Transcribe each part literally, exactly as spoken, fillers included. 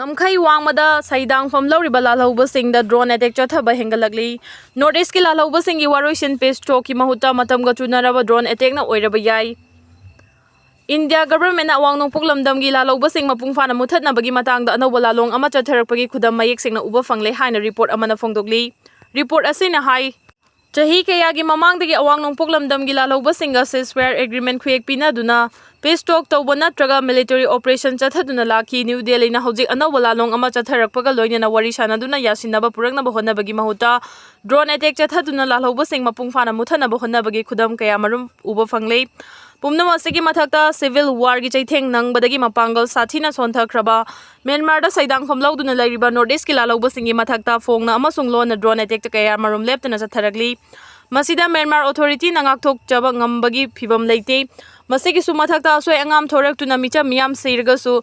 ꯉꯝꯈꯩ ꯋꯥꯡꯃꯗ ꯁꯩꯗꯥꯡꯐꯝ ꯂꯧꯔꯤꯕ ꯂꯥꯜꯍꯧꯕꯁꯤꯡꯗ drone attack ꯆꯠꯊꯕ ꯍꯦꯟꯒꯠꯂꯛꯂꯤ꯫ North East ꯀꯤ ꯂꯥꯜꯍꯧꯕꯁꯤꯡꯒꯤ ꯋꯥꯔꯣꯏꯁꯤꯟ peace talk ꯀꯤ ꯃꯍꯨꯠꯇ ꯃꯇꯝꯒ ꯆꯨꯅꯔꯕ drone attack ꯅ ꯑꯣꯏꯔꯕ ꯌꯥꯏ꯫ India government ꯅ ꯑꯋꯥꯡ ꯅꯣꯡꯄꯣꯛ ꯂꯝꯗꯝꯒꯤ ꯂꯥꯜꯍꯧꯕꯁꯤꯡ ꯃꯄꯨꯡ ꯐꯥꯅ ꯃꯨꯊꯠꯅꯕꯒꯤ ꯃꯇꯥꯡꯗ ꯑꯅꯧꯕ ꯂꯥꯂꯣꯡ ꯑꯃ ꯆꯠꯊꯔꯛꯄꯒꯤ ꯈꯨꯗꯝ ꯃꯌꯦꯛ ꯁꯦꯡꯅ ꯎꯕ ꯐꯪꯂꯦ ꯍꯥꯏꯅ report ꯑꯃꯅ ꯐꯣꯡꯗꯣꯛꯂꯤ꯫ Report ꯑꯁꯤꯅ ꯍꯥꯏ, ꯆꯍꯤ ꯀꯌꯥꯒꯤ ꯃꯃꯥꯡꯗꯒꯤ ꯑꯋꯥꯡ ꯅꯣꯡꯄꯣꯛ ꯂꯝꯗꯝꯒꯤ ꯂꯥꯜꯍꯧꯕꯁꯤꯡꯒ ceasefire agreement ꯈꯨꯌꯦꯛ ꯄꯤꯅꯗꯨꯅ peace talk ꯇꯧꯕ ꯅꯠꯇ꯭ꯔꯒ military operation ꯆꯠꯊꯗꯨꯅ ꯂꯥꯛꯈꯤ꯫ New Delhi ꯅ ꯍꯧꯖꯤꯛ ꯑꯅꯧꯕ ꯂꯥꯂꯣꯡ ꯑꯃ ꯆꯠꯊꯔꯛꯄꯒ ꯂꯣꯏꯅꯅ ꯋꯥꯔꯤ ꯁꯥꯅꯗꯨꯅ ꯌꯥꯁꯤꯟꯅꯕ ꯄꯨꯔꯛꯅꯕ ꯍꯣꯠꯅꯕꯒꯤ ꯃꯍꯨꯠꯇ drone attack ꯆꯠꯊꯗꯨꯅ ꯂꯥꯜꯍꯧꯕꯁꯤꯡ ꯃꯄꯨꯡ ꯐꯥꯅ ꯃꯨꯊꯠꯅꯕ ꯍꯣꯠꯅꯕꯒꯤ ꯈꯨꯗꯝ ꯀꯌꯥ ꯃꯔꯨꯝ ꯎꯕ ꯐꯪꯂꯦ꯫ ꯄꯨꯝꯅꯃꯛ ꯑꯁꯤꯒꯤ ꯃꯊꯛꯇ civil war ꯒꯤ ꯆꯩꯊꯦꯡ ꯅꯪꯕꯗꯒꯤ ꯃꯄꯥꯡꯒꯜ ꯁꯥꯊꯤꯅ ꯁꯣꯟꯊꯈ꯭ꯔꯕ ꯃ꯭ꯌꯥꯟꯃꯥꯔꯗ ꯁꯩꯗꯥꯡꯐꯝ ꯂꯧꯗꯨꯅ ꯂꯩꯔꯤꯕ North East ꯀꯤ ꯂꯥꯜꯍꯧꯕꯁꯤꯡꯒꯤ ꯃꯊꯛꯇ ꯐꯣꯡꯅ ꯑꯃꯁꯨꯡ ꯂꯣꯟꯅ drone attack ꯀꯌꯥ ꯃꯔꯨꯝ ꯂꯦꯞꯇꯅ ꯆꯠꯊꯔꯛꯂꯤ꯫ ꯃꯁꯤꯗ ꯃ꯭ꯌꯥꯟꯃꯥꯔ authority ꯅ ꯉꯥꯛꯊꯣꯛꯆꯕ ꯉꯝꯕꯒꯤ ꯐꯤꯕꯝ ꯂꯩꯇꯦ꯫ ꯃꯁꯤꯒꯤꯁꯨ ꯃꯊꯛꯇ ꯑꯁꯣꯏ ꯑꯉꯥꯝ ꯊꯣꯔꯛꯇꯨꯅ ꯃꯤꯆꯝ ꯃꯤꯌꯥꯝ ꯁꯤꯔꯒꯁꯨ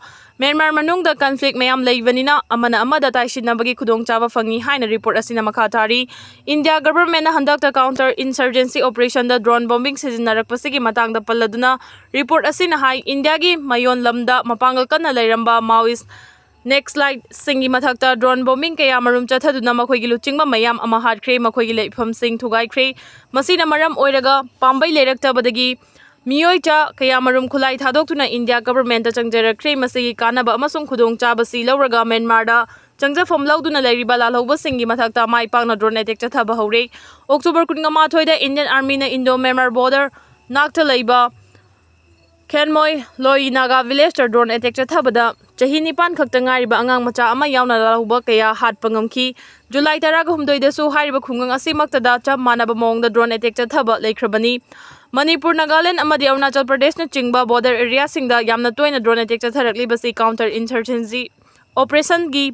ꯃ꯭ꯌꯥꯟꯃꯥꯔ ꯃꯅꯨꯡꯗ conflict ꯃꯌꯥꯝ ꯂꯩꯕꯅꯤꯅ ꯑꯃꯅ ꯑꯃꯗ ꯇꯥꯏꯁꯤꯟꯅꯕꯒꯤ ꯈꯨꯗꯣꯡꯆꯥꯕ ꯐꯪꯏ ꯍꯥꯏꯅ report ꯑꯁꯤꯅ ꯃꯈꯥ ꯇꯥꯔꯤ꯫ India government ꯅ ꯍꯟꯗꯛꯇ counter insurgency operation ꯗ drone bombing ꯁꯤꯖꯤꯟꯅꯔꯛꯄꯁꯤꯒꯤ ꯃꯇꯥꯡꯗ ꯄꯜꯂꯗꯨꯅ report ꯑꯁꯤꯅ ꯍꯥꯏ, ꯏꯟꯗꯤꯌꯥꯒꯤ ꯃꯌꯣꯟ ꯂꯝꯗ ꯃꯄꯥꯡꯒꯜ ꯀꯟꯅ ꯂꯩꯔꯝꯕ Maoist Naxalite ꯁꯤꯡꯒꯤ ꯃꯊꯛꯇ drone bombing ꯀꯌꯥ ꯃꯔꯨꯝ ꯆꯠꯊꯗꯨꯅ ꯃꯈꯣꯏꯒꯤ ꯂꯨꯆꯤꯡꯕ ꯃꯌꯥꯝ ꯑꯃ ꯍꯥꯠꯈ꯭ꯔꯦ꯫ ꯃꯈꯣꯏꯒꯤ ꯂꯩꯐꯝꯁꯤꯡ ꯊꯨꯒꯥꯏꯈ꯭ꯔꯦ꯫ ꯃꯁꯤꯅ ꯃꯔꯝ ꯑꯣꯏꯔꯒ ꯄꯥꯝꯕꯩ ꯂꯩꯔꯛꯇꯕꯗꯒꯤ ꯃꯤꯑꯣꯏ ꯆꯥ ꯀꯌꯥ ꯃꯔꯨꯝ ꯈꯨꯠꯂꯥꯏ ꯊꯥꯗꯣꯛꯇꯨꯅ ꯏꯟꯗꯤꯌꯥ government ꯇ ꯆꯪꯖꯔꯛꯈ꯭ꯔꯦ꯫ ꯃꯁꯤꯒꯤ ꯀꯥꯟꯅꯕ ꯑꯃꯁꯨꯡ ꯈꯨꯗꯣꯡꯆꯥꯕꯁꯤ ꯂꯧꯔꯒ ꯃ꯭ꯌꯥꯟꯃꯥꯔꯗ ꯆꯪꯖꯐꯝ ꯂꯧꯗꯨꯅ ꯂꯩꯔꯤꯕ ꯂꯥꯜꯍꯧꯕꯁꯤꯡꯒꯤ ꯃꯊꯛꯇ ꯃꯥꯏ ꯄꯥꯛꯅ drone attack ꯆꯠꯊꯕ ꯍꯧꯔꯦ꯫ October ꯀꯨꯟꯃꯥꯊꯣꯏꯗ Indian Army ꯅ Indo Myanmar border ꯅꯥꯛꯇ ꯂꯩꯕ Khenmoi Loi Naga village ꯇ drone attack ꯆꯠꯊꯕꯗ ꯆꯍꯤ ꯅꯤꯄꯥꯟ ꯈꯛꯇ ꯉꯥꯏꯔꯤꯕ ꯑꯉꯥꯡ ꯃꯆꯥ ꯑꯃ ꯌꯥꯎꯅ ꯂꯥꯜꯍꯧꯕ ꯀꯌꯥ ꯍꯥꯠꯄ ꯉꯝꯈꯤ꯫ July ꯇꯔꯥꯒ ꯍꯨꯝꯗꯣꯏꯗꯁꯨ ꯍꯥꯏꯔꯤꯕ ꯈꯨꯡꯒꯪ ꯑꯁꯤꯃꯛꯇꯗ ꯆꯞ ꯃꯥꯟꯅꯕ ꯃꯑꯣꯡꯗ drone attack ꯆꯠꯊꯕ ꯂꯩꯈ꯭ꯔꯕꯅꯤ꯫ ꯃꯅꯤꯄꯨꯔ, ꯅꯥꯒꯥꯂꯦꯟ ꯑꯃꯗꯤ ꯑꯔꯨꯅꯥꯆꯜ ꯄ꯭ꯔꯗꯦꯁꯅꯆꯤꯡꯕ border area ꯁꯤꯡꯗ ꯌꯥꯝꯅ ꯇꯣꯏꯅ drone attack ꯆꯠꯊꯔꯛꯂꯤꯕꯁꯤ counter insurgency operation ꯒꯤ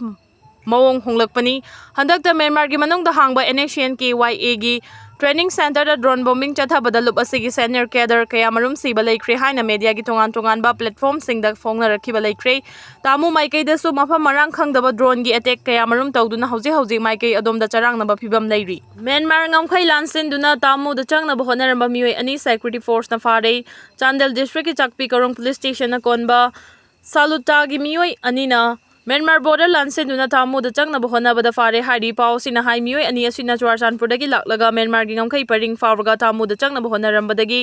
ꯃꯑꯣꯡ ꯍꯣꯡꯂꯛꯄꯅꯤ꯫ ꯍꯟꯗꯛꯇ ꯃ꯭ꯌꯥꯟꯃꯥꯔꯒꯤ ꯃꯅꯨꯡꯗ ꯍꯥꯡꯕ N S C N K Y A ꯒꯤ training center ꯗ drone bombing ꯆꯠꯊꯕꯗ ꯂꯨꯞ ꯑꯁꯤꯒꯤ senior cadre ꯀꯌꯥ ꯃꯔꯨꯝ ꯁꯤꯕ ꯂꯩꯈ꯭ꯔꯦ ꯍꯥꯏꯅ media ꯒꯤ ꯇꯣꯉꯥꯟ ꯇꯣꯉꯥꯟꯕ platform ꯁꯤꯡꯗ ꯐꯣꯡꯅꯔꯛꯈꯤꯕ ꯂꯩꯈ꯭ꯔꯦ꯫ ꯇꯥꯃꯨ ꯃꯥꯏꯀꯩꯗꯁꯨ ꯃꯐꯝ ꯃꯔꯥꯡ ꯈꯪꯗꯕ drone ꯒꯤ attack ꯀꯌꯥ ꯃꯔꯨꯝ ꯇꯧꯗꯨꯅ ꯍꯧꯖꯤꯛ ꯍꯧꯖꯤꯛ ꯃꯥꯏꯀꯩ ꯑꯗꯣꯝꯗ ꯆꯔꯥꯡꯅꯕ ꯐꯤꯕꯝ ꯂꯩꯔꯤ꯫ ꯃ꯭ꯌꯥꯟꯃꯥꯔ ꯉꯝꯈꯩ ꯂꯥꯟꯁꯤꯟꯗꯨꯅ ꯇꯥꯃꯨꯗ ꯆꯪꯅꯕ ꯍꯣꯠꯅꯔꯝꯕ ꯃꯤꯑꯣꯏ ꯑꯅꯤ security force ꯅ ꯐꯥꯔꯦ꯫ ꯆꯥꯟꯗꯦꯜ district ꯀꯤ ꯆꯥꯛꯄꯤ ꯀꯔꯣꯡ police station ꯅ ꯀꯣꯟꯕ ꯁꯥꯂꯨꯇꯥꯒꯤ ꯃꯤꯑꯣꯏ ꯑꯅꯤꯅ ꯃ꯭ꯌꯥꯟꯃꯥꯔ ꯕꯣꯔꯗꯔ ꯂꯥꯟꯁꯤꯟꯗꯨꯅ ꯊꯥꯃꯨꯗ ꯆꯪꯅꯕ ꯍꯣꯠꯅꯕꯗ ꯐꯥꯔꯦ ꯍꯥꯏꯔꯤ꯫ ꯄꯥꯎ ꯑꯁꯤꯅ ꯍꯥꯏ, ꯃꯤꯑꯣꯏ ꯑꯅꯤ ꯑꯁꯤꯅ ꯆꯨꯔꯥꯆꯥꯟꯄꯨꯔꯗꯒꯤ ꯂꯥꯛꯂꯒ ꯃ꯭ꯌꯥꯟꯃꯥꯔꯒꯤ ꯉꯝꯈꯩ ꯄꯔꯤꯡ ꯐꯥꯎꯔꯒ ꯊꯥꯃꯨꯗ ꯆꯪꯅꯕ ꯍꯣꯠꯅꯔꯝꯕꯗꯒꯤ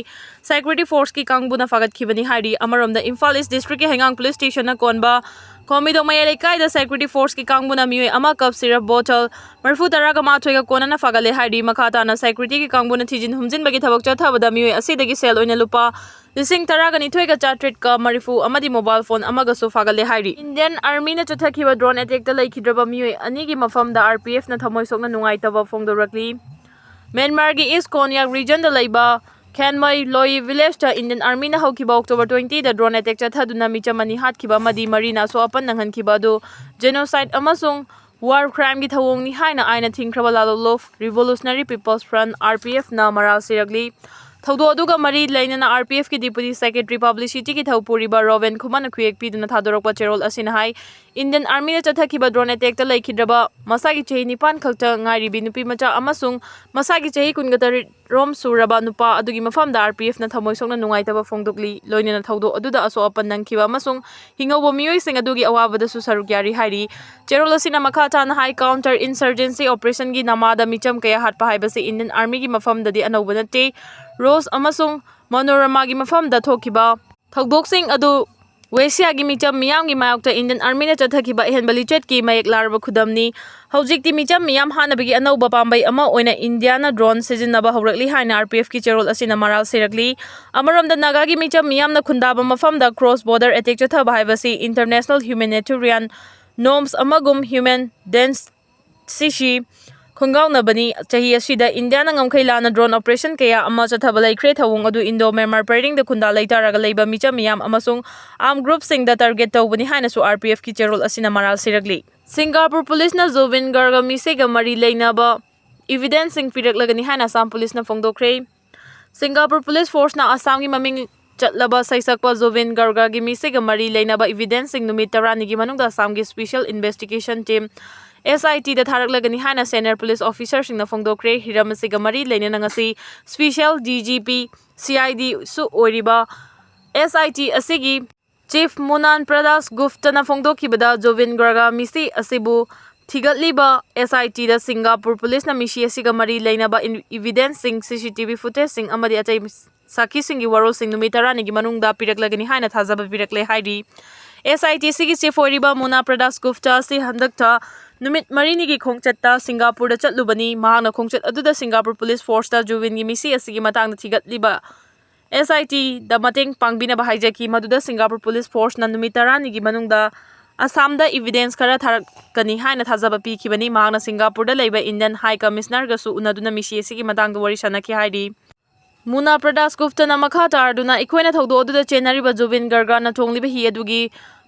ꯁꯦꯀ꯭ꯌꯨꯔꯤꯇꯤ ꯐꯣꯔꯁꯀꯤ ꯀꯥꯡꯕꯨꯅ ꯐꯥꯒꯠꯈꯤꯕꯅꯤ ꯍꯥꯏꯔꯤ꯫ ꯑꯃꯔꯣꯝꯗ ꯏꯝꯐꯥꯜ ꯏꯁ ꯗꯤꯁꯇ꯭ꯔꯤꯛꯀꯤ ꯍꯩꯉꯥꯡ ꯄꯨꯂꯤꯁ ꯁ꯭ꯇꯦꯁꯟꯅ ꯀꯣꯟꯕ ꯈꯣꯝꯕꯤꯗꯣꯡ ꯃꯌꯥꯏ ꯂꯩꯀꯥꯏꯗ ꯁꯦꯀ꯭ꯌꯨꯔꯤꯇꯤ ꯐꯣꯔꯁꯀꯤ ꯀꯥꯡꯕꯨꯅ ꯃꯤꯑꯣꯏ ꯑꯃ ꯀꯞ ꯁꯤꯔꯞ ꯕꯣꯇꯜ ꯃꯔꯤꯐꯨ ꯇꯔꯥꯒ ꯃꯥꯊꯣꯏꯒ ꯀꯣꯟꯅꯅ ꯐꯥꯒꯠꯂꯦ ꯍꯥꯏꯔꯤ꯫ ꯃꯈꯥ ꯇꯥꯅ ꯁꯦꯀ꯭ꯌꯨꯔꯤꯇꯤꯒꯤ ꯀꯥꯡꯕꯨꯅ ꯊꯤꯖꯤꯟ ꯍꯨꯝꯖꯤꯟꯕꯒꯤ ꯊꯕꯛ ꯆꯠꯊꯕꯗ ꯃꯤꯑꯣꯏ ꯑꯁꯤꯗꯒꯤ ꯁꯦꯜ ꯑꯣꯏꯅ ꯂꯨꯄꯥ ꯂꯤꯁꯤꯡ ꯇꯔꯥꯒ ꯅꯤꯊꯣꯏꯒ ꯆꯥꯇ꯭ꯔꯦꯠꯀ ꯃꯔꯤꯐꯨ ꯑꯃꯗꯤ ꯃꯣꯕꯥꯏꯜ ꯐꯣꯟ ꯑꯃꯒꯁꯨ ꯐꯥꯒꯠꯂꯦ ꯍꯥꯏꯔꯤ꯫ ꯏꯟꯗꯤꯌꯟ ꯑꯥꯔꯃꯤꯅ ꯆꯠꯊꯈꯤꯕ ꯗ꯭ꯔꯣꯟ ꯑꯦꯇꯦꯛꯇ ꯂꯩꯈꯤꯗ꯭ꯔꯕ ꯃꯤꯑꯣꯏ ꯑꯅꯤꯒꯤ ꯃꯐꯝꯗ ꯑꯥꯔ ꯄꯤ ꯑꯦꯐꯅ ꯊꯃꯣꯏ ꯁꯣꯛꯅ ꯅꯨꯡꯉꯥꯏꯇꯕ ꯐꯣꯡꯗꯣꯔꯛꯂꯤ꯫ ꯃ꯭ꯌꯥꯟꯃꯥꯔꯒꯤ ꯏꯁ ꯀꯣꯟꯌꯥꯛ ꯔꯤꯖꯟꯗ ꯂꯩꯕ ꯈꯦꯟꯃꯩ ꯂꯣꯏ ꯚꯤꯂꯦꯖꯇ ꯏꯟꯗꯤꯌꯟ ꯑꯥꯔꯃꯤꯅ ꯍꯧꯈꯤꯕ ꯑꯣꯛꯇꯣꯕꯔ ꯇ꯭ꯋꯦꯟꯇꯤꯗ ꯗ꯭ꯔꯣꯟ ꯑꯦꯇꯦꯛ ꯆꯠꯊꯗꯨꯅ ꯃꯤꯆꯝ ꯑꯅꯤ ꯍꯥꯠꯈꯤꯕ ꯑꯃꯗꯤ ꯃꯔꯤꯅ ꯑꯁꯣꯛ ꯑꯄꯟ ꯅꯪꯍꯟꯈꯤꯕ ꯑꯗꯨ ꯖꯦꯅꯣꯁꯥꯏꯗ ꯑꯃꯁꯨꯡ ꯋꯥꯔ ꯀ꯭ꯔꯥꯏꯝꯒꯤ ꯊꯧꯑꯣꯡꯅꯤ ꯍꯥꯏꯅ ꯑꯥꯏꯟꯅ ꯊꯤꯡꯈ꯭ꯔꯕ ꯂꯥꯂꯣꯂꯣꯐ revolutionary people's front, R P ꯑꯦꯐꯅ ꯃꯔꯥꯜ ꯁꯤꯔꯛꯂꯤ꯫ ꯊꯧꯗꯣꯛ ꯑꯗꯨꯒ ꯃꯔꯤ ꯂꯩꯅꯅ ꯑꯥꯔ ꯄꯤ ꯑꯦꯐꯀꯤ ꯗꯤꯄꯨꯇꯤ ꯁꯦꯀ꯭ꯔꯦꯇꯔꯤ ꯄꯕ꯭ꯂꯤꯁꯤꯇꯤꯒꯤ ꯊꯧꯄꯨꯔꯤꯕ ꯔꯣꯕꯦꯟ ꯈꯨꯃꯟꯅ ꯈꯨꯌꯦꯛ ꯄꯤꯗꯨꯅ ꯊꯥꯗꯣꯔꯛꯄ ꯆꯦꯔꯣꯜ ꯑꯁꯤꯅ ꯍꯥꯏ, ꯏꯟꯗꯤꯌꯟ ꯑꯥꯔꯃꯤꯅ ꯆꯠꯊꯈꯤꯕ ꯗ꯭ꯔꯣꯟ ꯑꯦꯇꯦꯛꯇ ꯂꯩꯈꯤꯗ꯭ꯔꯕ ꯃꯁꯥꯒꯤ ꯆꯍꯤ ꯅꯤꯄꯥꯟ ꯈꯛꯇ ꯉꯥꯏꯔꯤꯕꯤ ꯅꯨꯄꯤ ꯃꯆꯥ ꯑꯃꯁꯨꯡ ꯃꯁꯥꯒꯤ ꯆꯍꯤ ꯀꯨꯟꯒ ꯇꯔꯦꯠ ꯔꯣꯝ ꯁꯨꯔꯕ ꯅꯨꯄꯥ ꯑꯗꯨꯒꯤ ꯃꯐꯝꯗ ꯑꯥꯔ ꯄꯤ ꯑꯦꯐꯅ ꯊꯃꯣꯏ ꯁꯣꯛꯅ ꯅꯨꯡꯉꯥꯏꯇꯕ ꯐꯣꯡꯗꯣꯛꯂꯤ꯫ ꯂꯣꯏꯅꯅ ꯊꯧꯗꯣꯛ ꯑꯗꯨꯗ ꯑꯁꯣꯛ ꯑꯄꯟ ꯅꯪꯈꯤꯕ ꯑꯃꯁꯨꯡ ꯍꯤꯡꯍꯧꯕ ꯃꯤꯑꯣꯏꯁꯤꯡ ꯑꯗꯨꯒꯤ ꯑꯋꯥꯕꯗꯁꯨ ꯁꯔꯨꯛ ꯌꯥꯔꯤ ꯍꯥꯏꯔꯤ꯫ ꯆꯦꯔꯣꯜ ꯑꯁꯤꯅ ꯃꯈꯥ ꯇꯥꯅ ꯍꯥꯏ, ꯀꯥꯎꯟꯇꯔ ꯏꯟꯁꯔꯖꯦꯟꯁꯤ ꯑꯣꯄꯔꯦꯁꯟꯒꯤ ꯅꯃꯥꯗ ꯃꯤꯆꯝ ꯀꯌꯥ ꯍꯥꯠꯄ ꯍꯥꯏꯕꯁꯤ ꯏꯟꯗꯤꯌꯟ ꯑꯥꯔꯃꯤꯒꯤ ꯃꯐꯝꯗꯗꯤ ꯑꯅꯧꯕ ꯅꯠꯇꯦ꯫ ꯔꯣꯁ ꯑꯃꯁꯨꯡ ꯃꯅꯣꯔꯃꯥꯒꯤ ꯃꯐꯝꯗ ꯊꯣꯛꯈꯤꯕ ꯊꯧꯗꯣꯛꯁꯤꯡ ꯑꯗꯨ ꯋꯦꯁꯤꯌꯥꯒꯤ ꯃꯤꯆꯝ ꯃꯤꯌꯥꯝꯒꯤ ꯃꯥꯌꯣꯛꯇ ꯏꯟꯗꯤꯌꯟ ꯑꯥꯔꯃꯤꯅ ꯆꯠꯊꯈꯤꯕ ꯑꯍꯦꯟꯕ ꯂꯤꯆꯠꯀꯤ ꯃꯌꯦꯛ ꯂꯥꯔꯕ ꯈꯨꯗꯝꯅꯤ꯫ ꯍꯧꯖꯤꯛꯇꯤ ꯃꯤꯆꯝ ꯃꯤꯌꯥꯝ ꯍꯥꯠꯅꯕꯒꯤ ꯑꯅꯧꯕ ꯄꯥꯝꯕꯩ ꯑꯃ ꯑꯣꯏꯅ ꯏꯟꯗꯤꯌꯥꯅ ꯗ꯭ꯔꯣꯟ ꯁꯤꯖꯤꯟꯅꯕ ꯍꯧꯔꯛꯂꯤ ꯍꯥꯏꯅ ꯑꯥꯔ ꯄꯤ ꯑꯦꯐꯀꯤ ꯆꯦꯔꯣꯜ ꯑꯁꯤꯅ ꯃꯔꯥꯜ ꯁꯤꯔꯛꯂꯤ꯫ ꯑꯃꯔꯣꯝꯗ ꯅꯥꯒꯥꯒꯤ ꯃꯤꯆꯝ ꯃꯤꯌꯥꯝꯅ ꯈꯨꯟꯗꯥꯕ ꯃꯐꯝꯗ ꯀ꯭ꯔꯣꯁ ꯕꯣꯔꯗꯔ ꯑꯦꯇꯦꯛ ꯆꯠꯊꯕ ꯍꯥꯏꯕꯁꯤ ꯏꯟꯇꯔꯅꯦꯁꯅꯦꯜ ꯍ꯭ꯌꯨꯃꯦꯅꯤꯇꯦꯔꯤꯌꯥꯟ ꯅꯣꯔꯝꯁ ꯑꯃꯒꯨꯝ ꯍ꯭ꯌꯨꯃꯦꯟ ꯗꯦꯟꯁ ꯁꯤꯁꯤ ꯈꯣꯡꯒꯥꯎꯅꯕꯅꯤ꯫ ꯆꯍꯤ ꯑꯁꯤꯗ ꯏꯟꯗꯤꯌꯥꯅ ꯉꯝꯈꯩ ꯂꯥꯟꯅ ꯗ꯭ꯔꯣꯟ ꯑꯣꯄꯔꯦꯁꯟ ꯀꯌꯥ ꯑꯃ ꯆꯠꯊꯕ ꯂꯩꯈ꯭ꯔꯦ꯫ ꯊꯧꯑꯣꯡ ꯑꯗꯨ ꯏꯟꯗꯣ ꯃ꯭ꯌꯥꯟꯃꯥꯔ ꯄꯔꯤꯡꯗ ꯈꯨꯟꯗꯥ ꯂꯩꯇꯥꯔꯒ ꯂꯩꯕ ꯃꯤꯆꯝ ꯃꯤꯌꯥꯝ ꯑꯃꯁꯨꯡ ꯑꯥꯔꯝ ꯒ꯭ꯔꯨꯞꯁꯤꯡꯗ ꯇꯥꯔꯒꯦꯠ ꯇꯧꯕꯅꯤ ꯍꯥꯏꯅꯁꯨ ꯑꯥꯔ ꯄꯤ ꯑꯦꯐꯀꯤ ꯆꯦꯔꯣꯜ ꯑꯁꯤꯅ ꯃꯔꯥꯜ ꯁꯤꯔꯛꯂꯤ꯫ ꯁꯤꯡꯒꯥꯄꯨꯔ ꯄꯨꯂꯤꯁꯅ ꯖꯨꯕꯤꯟ ꯒꯥꯔꯒ ꯃꯤꯁꯤꯒ ꯃꯔꯤ ꯂꯩꯅꯕ ꯏꯚꯤꯗꯦꯟꯁꯁꯤꯡ ꯄꯤꯔꯛꯂꯒꯅꯤ ꯍꯥꯏꯅ ꯑꯁꯥꯝ ꯄꯨꯂꯤꯁꯅ ꯐꯣꯡꯗꯣꯛꯈ꯭ꯔꯦ꯫ ꯁꯤꯡꯒꯥꯄꯨꯔ ꯄꯨꯂꯤꯁ ꯐꯣꯔꯁꯅ ꯑꯁꯥꯝꯒꯤ ꯃꯃꯤꯡ ꯆꯠꯂꯕ ꯁꯩꯁꯛꯄ ꯖꯨꯕꯤꯟ ꯒꯥꯔꯒꯒꯤ ꯃꯤꯁꯤꯒ ꯃꯔꯤ ꯂꯩꯅꯕ ꯏꯚꯤꯗꯦꯟꯁꯁꯤꯡ ꯅꯨꯃꯤꯠ ꯇꯔꯥꯅꯤꯒꯤ ꯃꯅꯨꯡꯗ ꯑꯁꯥꯝꯒꯤ ꯁ꯭ꯄꯦꯁꯤꯌꯦꯜ ꯏꯟꯚꯦꯁꯇꯤꯒꯦꯁꯟ ꯇꯤꯝ, ꯑꯦꯁ ꯑꯥꯏ ꯇꯤꯗ ꯊꯥꯔꯛꯂꯒꯅꯤ ꯍꯥꯏꯅ ꯁꯦꯅꯤꯌꯔ ꯄꯨꯂꯤꯁ ꯑꯣꯐꯤꯁꯔꯁꯤꯡꯅ ꯐꯣꯡꯗꯣꯛꯈ꯭ꯔꯦ꯫ ꯍꯤꯔꯝ ꯑꯁꯤꯒ ꯃꯔꯤ ꯂꯩꯅꯅ ꯉꯁꯤ special D G P, C I ꯗꯤꯁꯨ ꯑꯣꯏꯔꯤꯕ ꯑꯦꯁ ꯑꯥꯏ ꯇꯤ ꯑꯁꯤꯒꯤ Chief Monan Pradas Guptana ꯐꯣꯡꯗꯣꯛꯈꯤꯕꯗ, ꯖꯨꯕꯤꯟ ꯒꯔꯒ ꯃꯤꯁꯤ ꯑꯁꯤꯕꯨ ꯊꯤꯒꯠꯂꯤꯕ S I Tꯗ ꯁꯤꯡꯒꯥꯄꯨꯔ ꯄꯨꯂꯤꯁꯅ ꯃꯤꯁꯤ ꯑꯁꯤꯒ ꯃꯔꯤ ꯂꯩꯅꯕ ꯏꯟ-, evidenceꯁꯤꯡ, C C T V footageꯁꯤꯡ ꯑꯃꯗꯤ ꯑꯇꯩ ꯁꯥꯈꯤꯁꯤꯡꯒꯤ ꯋꯥꯔꯣꯜꯁꯤꯡ ꯅꯨꯃꯤꯠ ꯇꯔꯥꯅꯤꯒꯤ ꯃꯅꯨꯡꯗ ꯄꯤꯔꯛꯂꯒꯅꯤ ꯍꯥꯏꯅ ꯊꯥꯖꯕ ꯄꯤꯔꯛꯂꯦ ꯍꯥꯏꯔꯤ꯫ S I Tꯁꯤꯒꯤ chief ꯑꯣꯏꯔꯤꯕ ꯃꯨꯅꯥ ꯄ꯭ꯔꯗꯥꯁ ꯒꯨꯞꯇꯥ ꯑꯁꯤ ꯍꯟꯗꯛꯇ ꯅꯨꯃꯤꯠ ꯃꯔꯤꯅꯤꯒꯤ ꯈꯣꯡꯆꯠꯇ ꯁꯤꯡꯒꯥꯄꯨꯔꯗ ꯆꯠꯂꯨꯕꯅꯤ꯫ ꯃꯍꯥꯛꯅ ꯈꯣꯡꯆꯠ ꯑꯗꯨꯗ ꯁꯤꯡꯒꯥꯄꯨꯔ ꯄꯨꯂꯤꯁ ꯐꯣꯔꯁꯇ ꯖꯨꯕꯤꯟꯒꯤ ꯃꯤꯁꯤ ꯑꯁꯤꯒꯤ ꯃꯇꯥꯡꯗ ꯊꯤꯒꯠꯂꯤꯕ S I Tꯗ ꯃꯇꯦꯡ ꯄꯥꯡꯕꯤꯅꯕ ꯍꯥꯏꯖꯈꯤ, ꯃꯗꯨꯗ ꯁꯤꯡꯒꯥꯄꯨꯔ ꯄꯨꯂꯤꯁ ꯐꯣꯔꯁꯅ ꯅꯨꯃꯤꯠ ꯇꯔꯥꯅꯤꯒꯤ ꯃꯅꯨꯡꯗ ꯑꯁꯥꯝꯗ evidence ꯈꯔ ꯊꯥꯔꯛꯀꯅꯤ ꯍꯥꯏꯅ ꯊꯥꯖꯕ ꯄꯤꯈꯤꯕꯅꯤ꯫ ꯃꯍꯥꯛꯅ ꯁꯤꯡꯒꯥꯄꯨꯔꯗ ꯂꯩꯕ Indian High Commissionerꯒꯁꯨ ꯎꯅꯗꯨꯅ ꯃꯤꯁꯤ ꯑꯁꯤꯒꯤ ꯃꯇꯥꯡꯗ ꯋꯥꯔꯤ ꯁꯥꯟꯅꯈꯤ ꯍꯥꯏꯔꯤ꯫ ꯃꯨꯅꯥ ꯄ꯭ꯔꯗꯥꯁ ꯒꯨꯞꯇꯅ ꯃꯈꯥ ꯇꯥꯔꯗꯨꯅ, "ꯑꯩꯈꯣꯏꯅ ꯊꯧꯗꯣꯛ ꯑꯗꯨꯗ ꯆꯦꯟꯅꯔꯤꯕ ꯖꯨꯕꯤꯟ ꯒꯔꯒꯅ ꯊꯣꯡꯂꯤꯕ ꯍꯤ ꯑꯗꯨꯒꯤ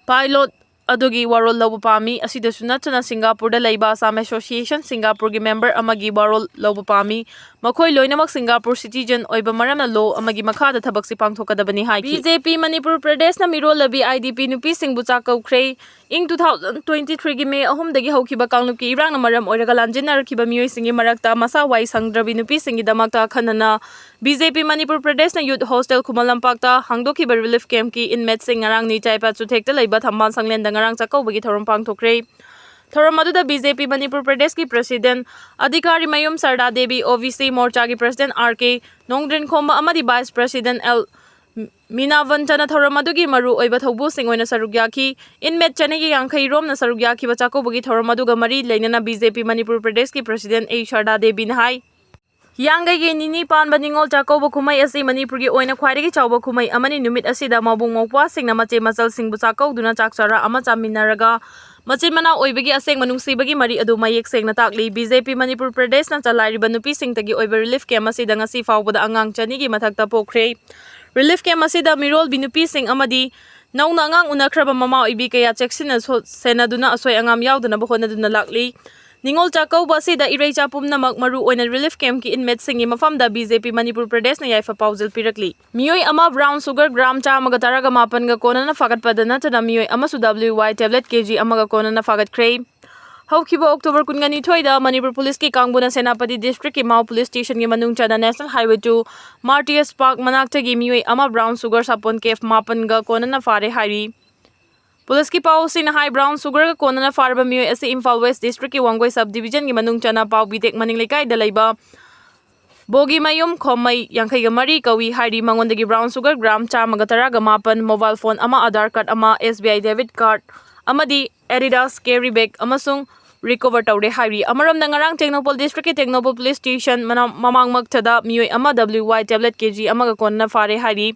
pilot ꯑꯗꯨꯒꯤ ꯋꯥꯔꯣꯜ ꯂꯧꯕ ꯄꯥꯝꯃꯤ꯫ ꯑꯁꯤꯗꯁꯨ ꯅꯠꯇꯅ ꯁꯤꯡꯒꯥꯄꯨꯔꯗ ꯂꯩꯕ Assam Association ꯁꯤꯡꯒꯥꯄꯨꯔꯒꯤ member ꯑꯃꯒꯤ ꯋꯥꯔꯣꯜ ꯂꯧꯕ ꯄꯥꯝꯃꯤ꯫ ꯃꯈꯣꯏ ꯂꯣꯏꯅꯃꯛ ꯁꯤꯡꯒꯥꯄꯨꯔ citizen ꯑꯣꯏꯕ ꯃꯔꯝꯅ law ꯑꯃꯒꯤ ꯃꯈꯥꯗ ꯊꯕꯛꯁꯤ ꯄꯥꯡꯊꯣꯛꯀꯗꯕꯅꯤ" ꯍꯥꯏꯈꯤ꯫ B J P Manipur ꯄ꯭ꯔꯗꯦꯁꯅ ꯃꯤꯔꯣꯜꯂꯕꯤ I D P ꯅꯨꯄꯤꯁꯤꯡꯕꯨ ꯆꯥꯛ ꯀꯧꯈ꯭ꯔꯦ꯫ ꯏꯪ two thousand twenty-threeꯒꯤ May ꯑꯍꯨꯝꯗꯒꯤ ꯍꯧꯈꯤꯕ ꯀꯥꯡꯂꯨꯞꯀꯤ ꯏꯔꯥꯡꯅ ꯃꯔꯝ ꯑꯣꯏꯔꯒ ꯂꯥꯟꯖꯦꯟꯅꯔꯛꯈꯤꯕ ꯃꯤꯑꯣꯏꯁꯤꯡꯒꯤ ꯃꯔꯛꯇ ꯃꯁꯥ ꯋꯥꯏ ꯁꯪꯗ꯭ꯔꯕꯤ ꯅꯨꯄꯤꯁꯤꯡꯒꯤꯗꯃꯛꯇ ꯑꯈꯟꯅꯅ B J P Manipur ꯄ꯭ꯔꯗꯦꯁꯅ Youth Hostel ꯈꯨꯃꯟ ꯂꯝꯄꯥꯛꯇ ꯍꯥꯡꯗꯣꯛꯈꯤꯕ relief campꯀꯤ inmateꯁꯤꯡ ꯉꯔꯥꯡ ꯅꯤꯆꯥꯏꯄꯥ ꯆꯨꯊꯦꯛꯇ ꯂꯩꯕ ꯊꯝꯕꯥꯜ ꯁꯪꯂꯦꯟꯗ ꯉꯔꯥꯡ ꯆꯥꯛꯀꯧꯕꯒꯤ ꯊꯧꯔꯝ ꯄꯥꯡꯊꯣꯛꯈ꯭ꯔꯦ꯫ ꯊꯧꯔꯝ ꯑꯗꯨꯗ B J P ꯃꯅꯤꯄꯨꯔ ꯄ꯭ꯔꯗꯦꯁꯀꯤ president ꯑꯙꯤꯀꯥꯔꯤ ꯃꯌꯨꯝ ꯁꯔꯗꯥ Devi, O B C ꯃꯣꯔꯆꯥꯒꯤ president R K ꯅꯣꯡꯗ꯭ꯔꯤꯟꯈꯣꯝꯕ ꯑꯃꯗꯤ vice president L ꯃꯤꯅꯥꯚꯟꯇꯅ ꯊꯧꯔꯝ ꯑꯗꯨꯒꯤ ꯃꯔꯨꯑꯣꯏꯕ ꯊꯧꯕꯨꯁꯤꯡ ꯑꯣꯏꯅ ꯁꯔꯨꯛ ꯌꯥꯈꯤ꯫ Inmate ꯆꯅꯤꯒ ꯌꯥꯡꯈꯩ ꯔꯣꯝꯅ ꯁꯔꯨꯛ ꯌꯥꯈꯤꯕ ꯆꯥꯛꯀꯧꯕꯒꯤ ꯊꯧꯔꯝ ꯑꯗꯨꯒ ꯃꯔꯤ ꯂꯩꯅꯅ B J P ꯃꯅꯤꯄꯨꯔ ꯄ꯭ꯔꯗꯦꯁꯀꯤ president A ꯁꯔꯗꯥ ꯗꯦꯕꯤꯅ ꯍꯥꯏ, ꯍꯤꯌꯥꯡꯒꯩꯒꯤ ꯅꯤꯅꯤ ꯄꯥꯟꯕ ꯅꯤꯉꯣꯜ ꯆꯥꯛꯀꯧꯕ ꯀꯨꯝꯍꯩ ꯑꯁꯤ ꯃꯅꯤꯄꯨꯔꯒꯤ ꯑꯣꯏꯅ ꯈ꯭ꯋꯥꯏꯗꯒꯤ ꯆꯥꯎꯕ ꯀꯨꯝꯍꯩ ꯑꯃꯅꯤ꯫ ꯅꯨꯃꯤꯠ ꯑꯁꯤꯗ ꯃꯧꯕꯨꯡ ꯃꯧꯄ꯭ꯋꯥꯁꯤꯡꯅ ꯃꯆꯦ ꯃꯆꯜꯁꯤꯡꯕꯨ ꯆꯥꯛꯀꯧꯗꯨꯅ ꯆꯥꯛ ꯆꯔꯥ ꯑꯃ ꯆꯥꯃꯤꯟꯅꯔꯒ ꯃꯆꯤꯟ ꯃꯅꯥꯎ ꯑꯣꯏꯕꯒꯤ ꯑꯁꯦꯡꯕ ꯅꯨꯡꯁꯤꯕꯒꯤ ꯃꯔꯤ ꯑꯗꯨ ꯃꯌꯦꯛ ꯁꯦꯡꯅ ꯇꯥꯛꯂꯤ꯫ B J P ꯃꯅꯤꯄꯨꯔ ꯄ꯭ꯔꯗꯦꯁꯅ ꯆꯂꯥꯏꯔꯤꯕ ꯅꯨꯄꯤꯁꯤꯡꯇꯒꯤ ꯑꯣꯏꯕ relief camp ꯑꯁꯤꯗ ꯉꯁꯤ ꯐꯥꯎꯕꯗ ꯑꯉꯥꯡ ꯆꯅꯤꯒꯤ ꯃꯊꯛꯇ ꯄꯣꯛꯈ꯭ꯔꯦ꯫ Relief camp ꯑꯁꯤꯗ ꯃꯤꯔꯣꯜꯕꯤ ꯅꯨꯄꯤꯁꯤꯡ ꯑꯃꯗꯤ ꯅꯧꯅ ꯑꯉꯥꯡ ꯎꯅꯈ꯭ꯔꯕ ꯃꯃꯥ ꯑꯣꯏꯕꯤ ꯀꯌꯥ ꯆꯦꯛꯁꯤꯟꯅ ꯁꯣ-, ꯁꯦꯟꯅꯗꯨꯅ ꯑꯁꯣꯏ ꯑꯉꯥꯝ ꯌꯥꯎꯗꯅꯕ ꯍꯣꯠꯅꯗꯨꯅ ꯂꯥꯛꯂꯤ꯫ ꯅꯤꯉꯣꯜ ꯆꯥꯛꯀꯧꯕ ꯑꯁꯤꯗ ꯏꯔꯩꯆꯥ ꯄꯨꯝꯅꯃꯛ, ꯃꯔꯨ ꯑꯣꯏꯅ relief campꯀꯤ inmateꯁꯤꯡꯒꯤ ꯃꯐꯝꯗ B J P ꯃꯅꯤꯄꯨꯔ ꯄ꯭ꯔꯗꯦꯁꯅ ꯌꯥꯏꯐ ꯄꯥꯎꯖꯦꯜ ꯄꯤꯔꯛꯂꯤ꯫ ꯃꯤꯑꯣꯏ ꯑꯃ brown sugar gram ꯆꯥꯝꯃꯒ ꯇꯔꯥꯒ ꯃꯥꯄꯟꯒ ꯀꯣꯟꯅꯅ ꯐꯥꯒꯠꯄꯗ ꯅꯠꯇꯅ ꯃꯤꯑꯣꯏ ꯑꯃꯁꯨ W Y tablet K G ꯑꯃꯒ ꯀꯣꯟꯅꯅ ꯐꯥꯒꯠꯈ꯭ꯔꯦ꯫ ꯍꯧꯈꯤꯕ October ꯀꯨꯟꯒ ꯅꯤꯊꯣꯏꯗ ꯃꯅꯤꯄꯨꯔ ꯄꯨꯂꯤꯁꯀꯤ ꯀꯥꯡꯕꯨꯅ ꯁꯦꯅꯥꯄꯇꯤ ꯗꯤꯁꯇ꯭ꯔꯤꯛꯀꯤ ꯃꯥꯎ ꯄꯨꯂꯤꯁ ꯁ꯭ꯇꯦꯁꯟꯒꯤ ꯃꯅꯨꯡ ꯆꯟꯅ National Highway two Martyrs Park ꯃꯅꯥꯛꯇꯒꯤ ꯃꯤꯑꯣꯏ ꯑꯃ brown sugar ꯁꯥꯄꯣꯟ case ꯃꯥꯄꯟꯒ ꯀꯣꯟꯅꯅ ꯐꯥꯔꯦ ꯍꯥꯏꯔꯤ꯫ ꯄꯨꯂꯤꯁꯀꯤ ꯄꯥꯎꯁꯤꯡꯅ ꯍꯥꯏ, brown sugarꯒ ꯀꯣꯟꯅꯅ ꯐꯥꯔꯕ ꯃꯤꯑꯣꯏ ꯑꯁꯤ ꯏꯝꯐꯥꯜ West Districtꯀꯤ ꯋꯥꯡꯒꯣꯏ Sub Divisionꯒꯤ ꯃꯅꯨꯡ ꯆꯟꯅ ꯄꯥꯎꯕꯤꯇꯦꯛ ꯃꯅꯤꯡ ꯂꯩꯀꯥꯏꯗ ꯂꯩꯕ ꯕꯣꯒꯤꯃꯌꯨꯝ ꯈꯣꯝꯃꯩ ꯌꯥꯡꯈꯩꯒ ꯃꯔꯤ ꯀꯧꯏ ꯍꯥꯏꯔꯤ꯫ ꯃꯉꯣꯟꯗꯒꯤ brown sugar gram ꯆꯥꯝꯃꯒ ꯇꯔꯥꯒ ꯃꯥꯄꯟ, mobile phone ꯑꯃ, Aadhaar card ꯑꯃ, S B I debit card ꯑꯃꯗꯤ Adidas carry bag ꯑꯃꯁꯨꯡ recover ꯇꯧꯔꯦ ꯍꯥꯏꯔꯤ꯫ ꯑꯃꯔꯣꯝꯗ, ꯉꯔꯥꯡ ꯇꯦꯡꯅꯧꯄꯜ ꯗꯤꯁꯇ꯭ꯔꯤꯛꯀꯤ ꯇꯦꯡꯅꯧꯄꯜ ꯄꯨꯂꯤꯁ ꯁ꯭ꯇꯦꯁꯟ ꯃꯅꯥ-, ꯃꯃꯥꯡꯃꯛꯇꯗ ꯃꯤꯑꯣꯏ ꯑꯃ W Y tablet K G ꯑꯃꯒ ꯀꯣꯟꯅꯅ ꯐꯥꯔꯦ ꯍꯥꯏꯔꯤ꯫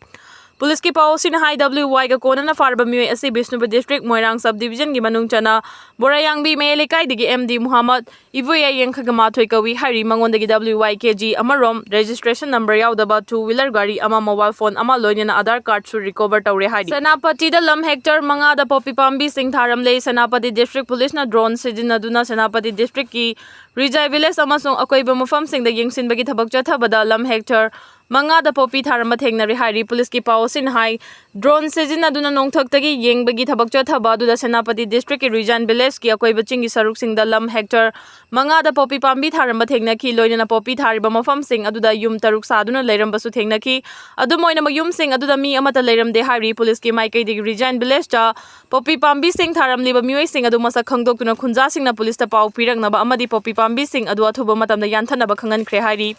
ꯄꯨꯂꯤꯁꯀꯤ ꯄꯥꯎꯁꯤꯅ ꯍꯥꯏ, W Yꯒ ꯀꯣꯟꯅꯅ ꯐꯥꯔꯕ ꯃꯤꯑꯣꯏ ꯑꯁꯤ ꯕꯤꯁꯅꯨꯄꯨꯔ ꯗꯤꯁꯇ꯭ꯔꯤꯛ ꯃꯣꯏꯔꯥꯡ Sub Divisionꯒꯤ ꯃꯅꯨꯡ ꯆꯟꯅ ꯕꯣꯔꯥꯌꯥꯡꯕꯤ ꯃꯌꯥꯏ ꯂꯩꯀꯥꯏꯗꯒꯤ M D ꯃꯨꯍꯝꯃꯗ, ꯏꯕꯣꯌꯥꯏ ꯌꯥꯡꯈꯩꯒ ꯃꯥꯊꯣꯏ ꯀꯧꯏ ꯍꯥꯏꯔꯤ꯫ ꯃꯉꯣꯟꯗꯒꯤ W Y K G ꯑꯃꯔꯣꯝ, registration number ꯌꯥꯎꯗꯕ two wheeler ꯒꯥꯔꯤ ꯑꯃ, mobile phone ꯑꯃ, ꯂꯣꯏꯅꯅ Aadhaar cardꯁꯨ recover ꯇꯧꯔꯦ ꯍꯥꯏꯔꯤ꯫ ꯁꯦꯅꯥꯄꯇꯤꯗ ꯂꯝ hectare ꯃꯉꯥꯗ ꯄꯣꯄꯤ ꯄꯥꯝꯕꯤꯁꯤꯡ ꯊꯥꯔꯝꯂꯦ꯫ ꯁꯦꯅꯥꯄꯇꯤ ꯗꯤꯁꯇ꯭ꯔꯤꯛ ꯄꯨꯂꯤꯁꯅ drone ꯁꯤꯖꯤꯟꯅꯗꯨꯅ ꯁꯦꯅꯥꯄꯇꯤ ꯗꯤꯁꯇ꯭ꯔꯤꯛꯀꯤ ꯔꯤꯖꯥꯏ village ꯑꯃꯁꯨꯡ ꯑꯀꯣꯏꯕ ꯃꯐꯝꯁꯤꯡꯗ ꯌꯦꯡꯁꯤꯟꯕꯒꯤ ꯊꯕꯛ ꯆꯠꯊꯕꯗ ꯂꯝ hectare ꯃꯉꯥꯗ ꯄꯣꯄꯤ ꯊꯥꯔꯝꯕ ꯊꯦꯡꯅꯔꯦ ꯍꯥꯏꯔꯤ꯫ ꯄꯨꯂꯤꯁꯀꯤ ꯄꯥꯎ ꯑꯁꯤꯅ ꯍꯥꯏ, drone ꯁꯤꯖꯤꯟꯅꯗꯨꯅ ꯅꯣꯡꯊꯛꯇꯒꯤ ꯌꯦꯡꯕꯒꯤ ꯊꯕꯛ ꯆꯠꯊꯕ ꯑꯗꯨꯗ ꯁꯦꯅꯥꯄꯇꯤ ꯗꯤꯁꯇ꯭ꯔꯤꯛꯀꯤ ꯔꯤꯖꯥꯏꯟ ꯚꯤꯂꯦꯖꯀꯤ ꯑꯀꯣꯏꯕ ꯆꯤꯡꯒꯤ ꯁꯔꯨꯛꯁꯤꯡꯗ ꯂꯝ hectare ꯃꯉꯥꯗ ꯄꯣꯄꯤ ꯄꯥꯝꯕꯤ ꯊꯥꯔꯝꯕ ꯊꯦꯡꯅꯈꯤ꯫ ꯂꯣꯏꯅꯅ ꯄꯣꯄꯤ ꯊꯥꯔꯤꯕ ꯃꯐꯝꯁꯤꯡ ꯑꯗꯨꯗ ꯌꯨꯝ ꯇꯔꯨꯛ ꯁꯥꯗꯨꯅ ꯂꯩꯔꯝꯕꯁꯨ ꯊꯦꯡꯅꯈꯤ꯫ ꯑꯗꯨꯝ ꯑꯣꯏꯅꯃꯛ, ꯌꯨꯝꯁꯤꯡ ꯑꯗꯨꯗ ꯃꯤ ꯑꯃꯠꯇ ꯂꯩꯔꯝꯗꯦ ꯍꯥꯏꯔꯤ꯫ ꯄꯨꯂꯤꯁꯀꯤ ꯃꯥꯏꯀꯩꯗꯒꯤ ꯔꯤꯖꯥꯏꯟ ꯚꯤꯂꯦꯖꯇ ꯄꯣꯄꯤ ꯄꯥꯝꯕꯤꯁꯤꯡ ꯊꯥꯔꯝꯂꯤꯕ ꯃꯤꯑꯣꯏꯁꯤꯡ ꯑꯗꯨ ꯃꯁꯛ ꯈꯪꯗꯣꯛꯇꯨꯅ ꯈꯨꯟꯖꯥꯁꯤꯡꯅ ꯄꯨꯂꯤꯁꯇ ꯄꯥꯎ ꯄꯤꯔꯛꯅꯕ ꯑꯃꯗꯤ ꯄꯣꯄꯤ ꯄꯥꯝꯕꯤꯁꯤꯡ ꯑꯗꯨ ꯑꯊꯨꯕ ꯃꯇꯝꯗ ꯌꯥꯟꯊꯠꯅꯕ ꯈꯪꯍꯟꯈ꯭ꯔꯦ ꯍꯥꯏꯔꯤ꯫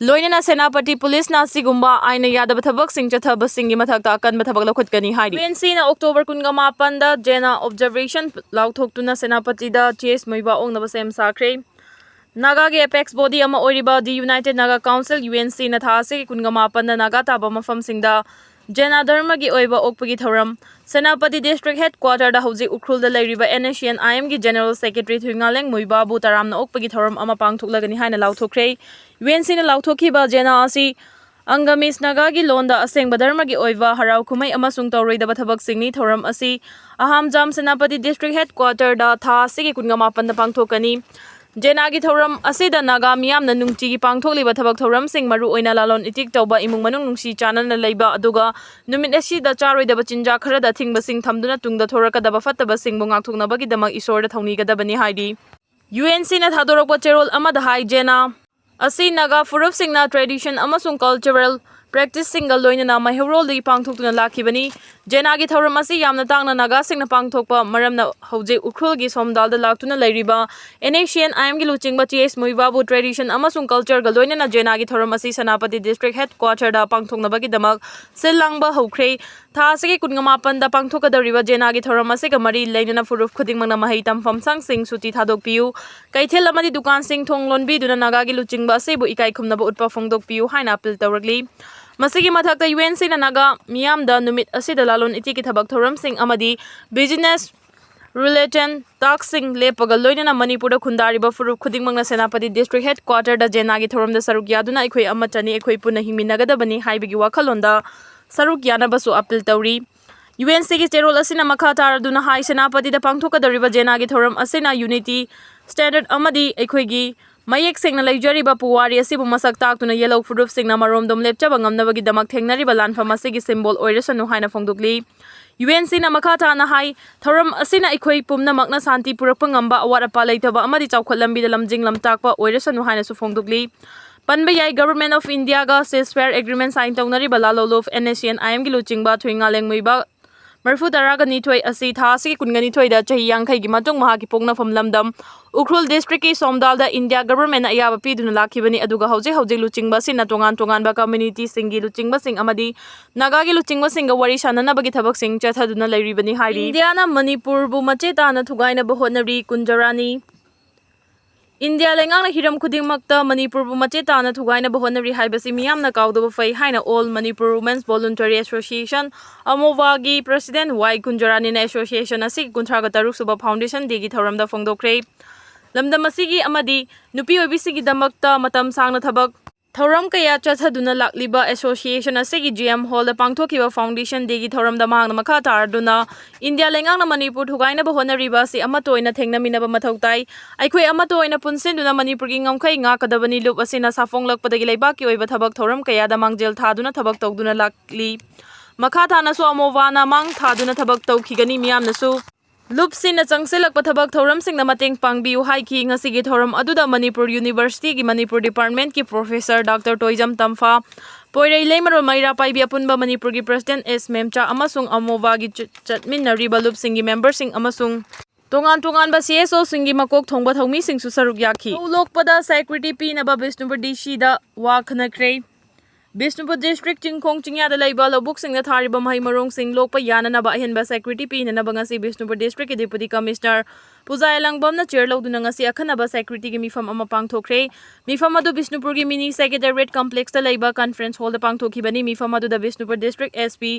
ꯂꯣꯏꯅꯅ ꯁꯦꯅꯥꯄꯇꯤ ꯄꯨꯂꯤꯁꯅ ꯑꯁꯤꯒꯨꯝꯕ ꯑꯥꯏꯟꯅ ꯌꯥꯗꯕ ꯊꯕꯛꯁꯤꯡ ꯆꯠꯊꯕꯁꯤꯡꯒꯤ ꯃꯊꯛꯇ ꯑꯀꯟꯕ ꯊꯕꯛ ꯂꯧꯈꯠꯀꯅꯤ ꯍꯥꯏꯔꯤ꯫ UNCꯅ October ꯀꯨꯟꯒ ꯃꯥꯄꯟꯗ Jena Observation ꯂꯥꯎꯊꯣꯛꯇꯨꯅ ꯁꯦꯅꯥꯄꯇꯤꯗ ꯆꯦꯁ ꯃꯨꯏꯕꯥ ꯑꯣꯛꯅꯕ ꯁꯦꯝ ꯁꯥꯈ꯭ꯔꯦ꯫ ꯅꯥꯒꯥꯒꯤ apex body ꯑꯃ ꯑꯣꯏꯔꯤꯕ The United Naga Council, UNCꯅ ꯊꯥ ꯑꯁꯤꯒꯤ ꯀꯨꯟꯒ ꯃꯥꯄꯟꯗ ꯅꯥꯒꯥ ꯇꯥꯕ ꯃꯐꯝꯁꯤꯡꯗ ꯖꯦꯅꯥ ꯙꯔꯃꯒꯤ ꯑꯣꯏꯕ ꯑꯣꯛꯄꯒꯤ ꯊꯧꯔꯝ ꯁꯦꯅꯥꯄꯇꯤ ꯗꯤꯁꯇ꯭ꯔꯤꯛ ꯍꯦꯗꯀ꯭ꯋꯥꯇꯔꯗ ꯍꯧꯖꯤꯛ ꯎꯈ꯭ꯔꯨꯜꯗ ꯂꯩꯔꯤꯕ NSCN-IMꯒꯤ ꯖꯦꯅꯔꯦꯜ ꯁꯦꯀ꯭ꯔꯦꯇꯔꯤ ꯊꯨꯏꯉꯥꯂꯦꯡ ꯃꯨꯏꯕꯥꯕꯨ ꯇꯔꯥꯝꯅ ꯑꯣꯛꯄꯒꯤ ꯊꯧꯔꯝ ꯑꯃ ꯄꯥꯡꯊꯣꯛꯂꯒꯅꯤ ꯍꯥꯏꯅ ꯂꯥꯎꯊꯣꯛꯈ꯭ꯔꯦ꯫ UNCꯅ ꯂꯥꯎꯊꯣꯛꯈꯤꯕ ꯖꯦꯅꯥ ꯑꯁꯤ ꯑꯪꯒꯃꯤꯁ ꯅꯥꯒꯥꯒꯤ ꯂꯣꯟꯗ ꯑꯁꯦꯡꯕ ꯙꯔꯃꯒꯤ ꯑꯣꯏꯕ ꯍꯔꯥꯎ ꯀꯨꯝꯍꯩ ꯑꯃꯁꯨꯡ ꯇꯧꯔꯣꯏꯗꯕ ꯊꯕꯛꯁꯤꯡꯅꯤ꯫ ꯊꯧꯔꯝ ꯑꯁꯤ ꯑꯍꯥꯝꯖꯥꯝ ꯁꯦꯅꯥꯄꯇꯤ ꯗꯤꯁꯇ꯭ꯔꯤꯛ ꯍꯦꯗꯀ꯭ꯋꯥꯇꯔꯗ ꯊꯥ ꯑꯁꯤꯒꯤ ꯀꯨꯟꯒ ꯃꯥꯄꯟꯗ ꯄꯥꯡꯊꯣꯛꯀꯅꯤ꯫ ꯖꯦꯅꯥꯒꯤ ꯊꯧꯔꯝ ꯑꯁꯤꯗ ꯅꯥꯒꯥ ꯃꯤꯌꯥꯝꯅ ꯅꯨꯡꯇꯤꯒꯤ ꯄꯥꯡꯊꯣꯛꯂꯤꯕ ꯊꯕꯛ ꯊꯧꯔꯝꯁꯤꯡ, ꯃꯔꯨꯑꯣꯏꯅ ꯂꯂꯣꯟ ꯏꯇꯤꯛ ꯇꯧꯕ, ꯏꯃꯨꯡ ꯃꯅꯨꯡ ꯅꯨꯡꯁꯤ ꯆꯥꯟꯅꯅ ꯂꯩꯕ, ꯑꯗꯨꯒ ꯅꯨꯃꯤꯠ ꯑꯁꯤꯗ ꯆꯥꯔꯣꯏꯗꯕ ꯆꯤꯟꯖꯥꯛ ꯈꯔꯗ ꯑꯊꯤꯡꯕꯁꯤꯡ ꯊꯝꯗꯨꯅ ꯇꯨꯡꯗ ꯊꯣꯔꯛꯀꯗꯕ ꯐꯠꯇꯕꯁꯤꯡꯕꯨ ꯉꯥꯛꯊꯣꯛꯅꯕꯒꯤꯗꯃꯛ ꯏꯁꯣꯔꯗ ꯊꯧꯅꯤꯒꯗꯕꯅꯤ ꯍꯥꯏꯔꯤ꯫ ꯌꯨ ꯑꯦꯟ ꯁꯤꯅ ꯊꯥꯗꯣꯔꯛꯄ ꯆꯦꯔꯣꯜ ꯑꯃꯗ ꯍꯥꯏ, ꯖꯦꯅꯥ ꯑꯁꯤ ꯅꯥꯒꯥ ꯐꯨꯔꯨꯞꯁꯤꯡꯅ tradition ꯑꯃꯁꯨꯡ cultural practiceꯁꯤꯡꯒ ꯂꯣꯏꯅꯅ ꯃꯩꯍꯧꯔꯣꯜꯗꯒꯤ ꯄꯥꯡꯊꯣꯛꯇꯨꯅ ꯂꯥꯛꯈꯤꯕꯅꯤ꯫ ꯖꯦꯅꯥꯒꯤ ꯊꯧꯔꯝ ꯑꯁꯤ ꯌꯥꯝꯅ ꯇꯥꯡꯅ ꯅꯥꯒꯥꯁꯤꯡꯅ ꯄꯥꯡꯊꯣꯛꯄ ꯃꯔꯝꯅ ꯍꯧꯖꯤꯛ ꯎꯈ꯭ꯔꯨꯜꯒꯤ ꯁꯣꯝꯗꯥꯜꯗ ꯂꯥꯛꯇꯨꯅ ꯂꯩꯔꯤꯕ N A C N I Mꯒꯤ ꯂꯨꯆꯤꯡꯕ ꯇꯤ ꯑꯦꯁ ꯃꯨꯏꯕꯥꯕꯨ tradition ꯑꯃꯁꯨꯡ cultureꯒ ꯂꯣꯏꯅꯅ ꯖꯦꯅꯥꯒꯤ ꯊꯧꯔꯝ ꯑꯁꯤ ꯁꯦꯅꯥꯄꯇꯤ district headquarterꯗ ꯄꯥꯡꯊꯣꯛꯅꯕꯒꯤꯗꯃꯛ ꯁꯤꯜ ꯂꯥꯡꯕ ꯍꯧꯈ꯭ꯔꯦ꯫ ꯊꯥ ꯑꯁꯤꯒꯤ ꯀꯨꯟꯃꯥꯄꯟꯗ ꯄꯥꯡꯊꯣꯛꯀꯗꯧꯔꯤꯕ ꯖꯦꯅꯥꯒꯤ ꯊꯧꯔꯝ ꯑꯁꯤꯒ ꯃꯔꯤ ꯂꯩꯅꯅ ꯐꯨꯔꯨꯞ ꯈꯨꯗꯤꯡꯃꯛꯅ ꯃꯍꯩ ꯇꯝꯐꯝ ꯁꯪꯁꯤꯡ ꯁꯨꯇꯤ ꯊꯥꯗꯣꯛꯄꯤꯌꯨ, ꯀꯩꯊꯦꯜ ꯑꯃꯗꯤ ꯗꯨꯀꯥꯟꯁꯤꯡ ꯊꯣꯡ ꯂꯣꯟꯕꯤꯗꯨꯅ ꯅꯥꯒꯥꯒꯤ ꯂꯨꯆꯤꯡꯕ ꯑꯁꯤꯕꯨ ꯏꯀꯥꯏ ꯈꯨꯝꯅꯕ ꯎꯠꯄ ꯐꯣꯡꯗꯣꯛꯄꯤꯌꯨ ꯍꯥꯏꯅ ꯑꯥꯄꯤꯜ ꯇꯧꯔꯛꯂꯤ꯫ ꯃꯁꯤꯒꯤ ꯃꯊꯛꯇ ꯌꯨ ꯑꯦꯟ ꯁꯤꯅ ꯅꯥꯒꯥ ꯃꯤꯌꯥꯝꯗ ꯅꯨꯃꯤꯠ ꯑꯁꯤꯗ ꯂꯂꯣꯟ ꯏꯇꯤꯛꯀꯤ ꯊꯕꯛ ꯊꯧꯔꯝꯁꯤꯡ ꯑꯃꯗꯤ business related talkꯁꯤꯡ ꯂꯦꯞꯄꯒ ꯂꯣꯏꯅꯅ ꯃꯅꯤꯄꯨꯔꯗ ꯈꯨꯟꯗꯥꯔꯤꯕ ꯐꯨꯔꯨꯞ ꯈꯨꯗꯤꯡꯃꯛꯅ ꯁꯦꯅꯥꯄꯇꯤ district headquarterꯗ ꯖꯦꯅꯥꯒꯤ ꯊꯧꯔꯝꯗ ꯁꯔꯨꯛ ꯌꯥꯗꯨꯅ ꯑꯩꯈꯣꯏ ꯑꯃꯠꯇꯅꯤ, ꯑꯩꯈꯣꯏ ꯄꯨꯟꯅ ꯍꯤꯡꯃꯤꯟꯅꯒꯗꯕꯅꯤ ꯍꯥꯏꯕꯒꯤ ꯋꯥꯈꯜꯂꯣꯟꯗ ꯁꯔꯨꯛ ꯌꯥꯅꯕꯁꯨ ꯑꯥꯄꯤꯜ ꯇꯧꯔꯤ꯫ ꯌꯨ ꯑꯦꯟ ꯁꯤꯒꯤ ꯆꯦꯔꯣꯜ ꯑꯁꯤꯅ ꯃꯈꯥ ꯇꯥꯔꯗꯨꯅ ꯍꯥꯏ, ꯁꯦꯅꯥꯄꯇꯤꯗ ꯄꯥꯡꯊꯣꯛꯀꯗꯧꯔꯤꯕ ꯖꯦꯅꯥꯒꯤ ꯊꯧꯔꯝ ꯑꯁꯤꯅ unity, standard ꯑꯃꯗꯤ ꯑꯩꯈꯣꯏꯒꯤ ꯃꯌꯦꯛ ꯁꯦꯡꯅ ꯂꯩꯖꯔꯤꯕ ꯄꯨꯋꯥꯔꯤ ꯑꯁꯤꯕꯨ ꯃꯁꯛ ꯇꯥꯛꯇꯨꯅ ꯌꯦꯜꯍꯧ ꯐꯨꯔꯨꯞꯁꯤꯡꯅ ꯃꯔꯣꯝꯗꯣꯝ ꯂꯦꯞꯆꯕ ꯉꯝꯅꯕꯒꯤꯗꯃꯛ ꯊꯦꯡꯅꯔꯤꯕ ꯂꯥꯟꯐꯝ ꯑꯁꯤꯒꯤ symbol ꯑꯣꯏꯔꯁꯅꯨ ꯍꯥꯏꯅ ꯐꯣꯡꯗꯣꯛꯂꯤ꯫ ꯌꯨ ꯑꯦꯟ ꯁꯤꯅ ꯃꯈꯥ ꯇꯥꯅ ꯍꯥꯏ, ꯊꯧꯔꯝ ꯑꯁꯤꯅ ꯑꯩꯈꯣꯏ ꯄꯨꯝꯅꯃꯛꯅ ꯁꯥꯟꯇꯤ ꯄꯨꯔꯛꯄ ꯉꯝꯕ, ꯑꯋꯥꯠ ꯑꯄꯥ ꯂꯩꯇꯕ ꯑꯃꯗꯤ ꯆꯥꯎꯈꯠ ꯂꯝꯕꯤꯗ ꯂꯝꯖꯤꯡ ꯂꯝꯇꯥꯛꯄ ꯑꯣꯏꯔꯁꯅꯨ ꯍꯥꯏꯅꯁꯨ ꯐꯣꯡꯗꯣꯛꯂꯤ꯫ ꯄꯟꯕ ꯌꯥꯏ, Government of Indiaꯒ ceasefire agreement sign ꯇꯧꯅꯔꯤꯕ ꯂꯥꯂꯣꯂꯨꯞ N A C N I Mꯒꯤ ꯂꯨꯆꯤꯡꯕ ꯊꯨꯏꯉꯥꯂꯦꯡ ꯃꯨꯏꯕ ꯃꯔꯤꯐꯨ ꯇꯔꯥꯒ ꯅꯤꯊꯣꯏ ꯑꯁꯤ ꯊꯥ ꯑꯁꯤꯒꯤ ꯀꯨꯟꯒ ꯅꯤꯊꯣꯏꯗ ꯆꯍꯤ ꯌꯥꯡꯈꯩꯒꯤ ꯃꯇꯨꯡ ꯃꯍꯥꯛꯀꯤ ꯄꯣꯛꯅꯐꯝ ꯂꯝꯗꯝ ꯎꯈ꯭ꯔꯨꯜ districtꯀꯤ ꯁꯣꯝꯗꯥꯜꯗ India Governmentꯅ ꯑꯌꯥꯕ ꯄꯤꯗꯨꯅ ꯂꯥꯛꯈꯤꯕꯅꯤ, ꯑꯗꯨꯒ ꯍꯧꯖꯤꯛ ꯍꯧꯖꯤꯛ ꯂꯨꯆꯤꯡꯕ ꯑꯁꯤꯅ ꯇꯣꯉꯥꯟ ꯇꯣꯉꯥꯟꯕ communityꯁꯤꯡꯒꯤ ꯂꯨꯆꯤꯡꯕꯁꯤꯡ ꯑꯃꯗꯤ ꯅꯥꯒꯥꯒꯤ ꯂꯨꯆꯤꯡꯕꯁꯤꯡꯒ ꯋꯥꯔꯤ ꯁꯥꯅꯅꯕꯒꯤ ꯊꯕꯛꯁꯤꯡ ꯆꯠꯊꯗꯨꯅ ꯂꯩꯔꯤꯕꯅꯤ ꯍꯥꯏꯔꯤ꯫ ꯏꯟꯗꯤꯌꯥꯅ ꯃꯅꯤꯄꯨꯔꯕꯨ ꯃꯆꯦ ꯇꯥꯅ ꯊꯨꯒꯥꯏꯅꯕ ꯍꯣꯠꯅꯔꯤ, ꯀꯨꯟꯖꯔꯥꯅꯤ꯫ ꯏꯟꯗꯤꯌꯥ ꯂꯩꯉꯥꯛꯅ ꯍꯤꯔꯝ ꯈꯨꯗꯤꯡꯃꯛꯇ ꯃꯅꯤꯄꯨꯔꯕꯨ ꯃꯆꯦ ꯇꯥꯅ ꯊꯨꯒꯥꯏꯅꯕ ꯍꯣꯠꯅꯔꯤ ꯍꯥꯏꯕꯁꯤ ꯃꯤꯌꯥꯝꯅ ꯀꯥꯎꯗꯕ ꯐꯩ ꯍꯥꯏꯅ All Manipur Women's Voluntary Association, ꯑꯃꯣꯕꯥꯒꯤ president ꯋꯥꯏ ꯀꯨꯟꯖꯔꯥꯅꯤꯅ association ꯑꯁꯤꯒꯤ ꯀꯨꯟꯊ꯭ꯔꯥꯒ ꯇꯔꯨꯛ ꯁꯨꯕ foundation dayꯒꯤ ꯊꯧꯔꯝꯗ ꯐꯣꯡꯗꯣꯛꯈ꯭ꯔꯦ꯫ ꯂꯝꯗꯝ ꯑꯁꯤꯒꯤ ꯑꯃꯗꯤ ꯅꯨꯄꯤ ꯑꯣꯏꯕꯤꯁꯤꯡꯒꯤꯗꯃꯛꯇ ꯃꯇꯝ ꯁꯥꯡꯅ ꯊꯕꯛ ꯊꯧꯔꯝ ꯀꯌꯥ ꯆꯠꯊꯗꯨꯅ ꯂꯥꯛꯂꯤꯕ ꯑꯦꯁꯣꯁꯤꯌꯦꯁꯟ ꯑꯁꯤꯒꯤ ꯖꯤ ꯑꯦꯝ ꯍꯣꯜꯗ ꯄꯥꯡꯊꯣꯛꯈꯤꯕ ꯐꯥꯎꯟꯗꯦꯁꯟ ꯗꯦꯒꯤ ꯊꯧꯔꯝꯗ ꯃꯍꯥꯛꯅ ꯃꯈꯥ ꯇꯥꯔꯗꯨꯅ, ꯏꯟꯗꯤꯌꯥ ꯂꯩꯉꯥꯛꯅ ꯃꯅꯤꯄꯨꯔ ꯊꯨꯒꯥꯏꯅꯕ ꯍꯣꯠꯅꯔꯤꯕ ꯑꯁꯤ ꯑꯃꯠꯇ ꯑꯣꯏꯅ ꯊꯦꯡꯅꯃꯤꯟꯅꯕ ꯃꯊꯧ ꯇꯥꯏ꯫ ꯑꯩꯈꯣꯏ ꯑꯃꯠꯇ ꯑꯣꯏꯅ ꯄꯨꯟꯁꯤꯟꯗꯨꯅ ꯃꯅꯤꯄꯨꯔꯒꯤ ꯉꯝꯈꯩ ꯉꯥꯛꯀꯗꯕꯅꯤ꯫ ꯂꯨꯞ ꯑꯁꯤꯅ ꯁꯥꯐꯣꯡꯂꯛꯄꯗꯒꯤ ꯂꯩꯕꯥꯛꯀꯤ ꯑꯣꯏꯕ ꯊꯕꯛ ꯊꯧꯔꯝ ꯀꯌꯥꯗ ꯃꯥꯡꯖꯤꯜ ꯊꯥꯗꯨꯅ ꯊꯕꯛ ꯇꯧꯗꯨꯅ ꯂꯥꯛꯂꯤ꯫ ꯃꯈꯥ ꯇꯥꯅꯁꯨ ꯑꯃꯣꯕꯥꯅ ꯃꯥꯡ ꯊꯥꯗꯨꯅ ꯊꯕꯛ ꯇꯧꯈꯤꯒꯅꯤ꯫ ꯃꯤꯌꯥꯝꯅꯁꯨ ꯂꯨꯞꯁꯤꯡꯅ ꯆꯪꯁꯤꯜꯂꯛꯄ ꯊꯕꯛ ꯊꯧꯔꯝꯁꯤꯡꯗ ꯃꯇꯦꯡ ꯄꯥꯡꯕꯤꯌꯨ ꯍꯥꯏꯈꯤ꯫ ꯉꯁꯤꯒꯤ ꯊꯧꯔꯝ ꯑꯗꯨꯗ ꯃꯅꯤꯄꯨꯔ ꯌꯨꯅꯤꯚꯔꯁꯤꯇꯤꯒꯤ ꯃꯅꯤꯄꯨꯔ ꯗꯤꯄꯥꯔꯠꯃꯦꯟꯠꯀꯤ ꯄ꯭ꯔꯣꯐꯦꯁꯔ ꯗꯥꯛꯇꯔ ꯇꯣꯏꯖꯝ ꯇꯝꯐꯥ, ꯄꯣꯏꯔꯩ ꯂꯩꯃꯔꯣꯝ ꯃꯩꯔꯥ ꯄꯥꯏꯕꯤ ꯑꯄꯨꯟꯕ ꯃꯅꯤꯄꯨꯔꯒꯤ ꯄ꯭ꯔꯁꯤꯗꯦꯟꯠ ꯑꯦꯁ ꯃꯦꯝꯆꯥ ꯑꯃꯁꯨꯡ ꯑꯃꯣꯕꯥꯒꯤ ꯆ-, ꯆꯠꯃꯤꯟꯅꯔꯤꯕ ꯂꯨꯞꯁꯤꯡꯒꯤ ꯃꯦꯝꯕꯔꯁꯤꯡ ꯑꯃꯁꯨꯡ ꯇꯣꯉꯥꯟ ꯇꯣꯉꯥꯟꯕ ꯁꯤ ꯑꯦꯁ ꯑꯣꯁꯤꯡꯒꯤ ꯃꯀꯣꯛ ꯊꯣꯡꯕ ꯊꯧꯃꯤꯁꯤꯡꯁꯨ ꯁꯔꯨꯛ ꯌꯥꯈꯤ꯫ ꯂꯧ ꯂꯣꯛꯄꯗ ꯁꯦꯀ꯭ꯌꯨꯔꯤꯇꯤ ꯄꯤꯅꯕ ꯕꯤꯁꯅꯨꯄꯨꯔ ꯗꯤ ꯁꯤꯗ ꯋꯥ ꯈꯟꯅꯈ꯭ꯔꯦ꯫ ꯕꯤꯁꯅꯨꯄꯨꯔ ꯗꯤꯁꯇ꯭ꯔꯤꯛ ꯆꯤꯡꯈꯣꯡ ꯆꯤꯡꯌꯥꯗ ꯂꯩꯕ ꯂꯧꯕꯨꯛꯁꯤꯡꯗ ꯊꯥꯔꯤꯕ ꯃꯍꯩ ꯃꯔꯣꯡꯁꯤꯡ ꯂꯣꯛꯄ ꯌꯥꯅꯅꯕ ꯑꯍꯦꯟꯕ ꯁꯦꯀ꯭ꯌꯨꯔꯤꯇꯤ ꯄꯤꯅꯅꯕ ꯉꯁꯤ ꯕꯤꯁꯅꯨꯄꯨꯔ ꯗꯤꯁꯇ꯭ꯔꯤꯛꯀꯤ ꯗꯤꯄꯨꯇꯤ ꯀꯃꯤꯁꯅꯔ ꯄꯨꯖꯥ ꯑꯦꯂꯪꯕꯝꯅ ꯆꯤꯌꯔ ꯂꯧꯗꯨꯅ ꯉꯁꯤ ꯑꯈꯟꯅꯕ ꯁꯦꯀ꯭ꯌꯨꯔꯤꯇꯤꯒꯤ ꯃꯤꯐꯝ ꯑꯃ ꯄꯥꯡꯊꯣꯛꯈ꯭ꯔꯦ꯫ ꯃꯤꯐꯝ ꯑꯗꯨ ꯕꯤꯁꯅꯨꯄꯨꯔꯒꯤ ꯃꯤꯅꯤ ꯁꯦꯀ꯭ꯔꯦꯇꯦꯔꯤꯌꯦꯠ ꯀꯝꯄ꯭ꯂꯦꯛꯁꯇ ꯂꯩꯕ ꯀꯟꯐꯔꯦꯟꯁ ꯍꯣꯜꯗ ꯄꯥꯡꯊꯣꯛꯈꯤꯕꯅꯤ꯫ ꯃꯤꯐꯝ ꯑꯗꯨꯗ Bishnupur district S P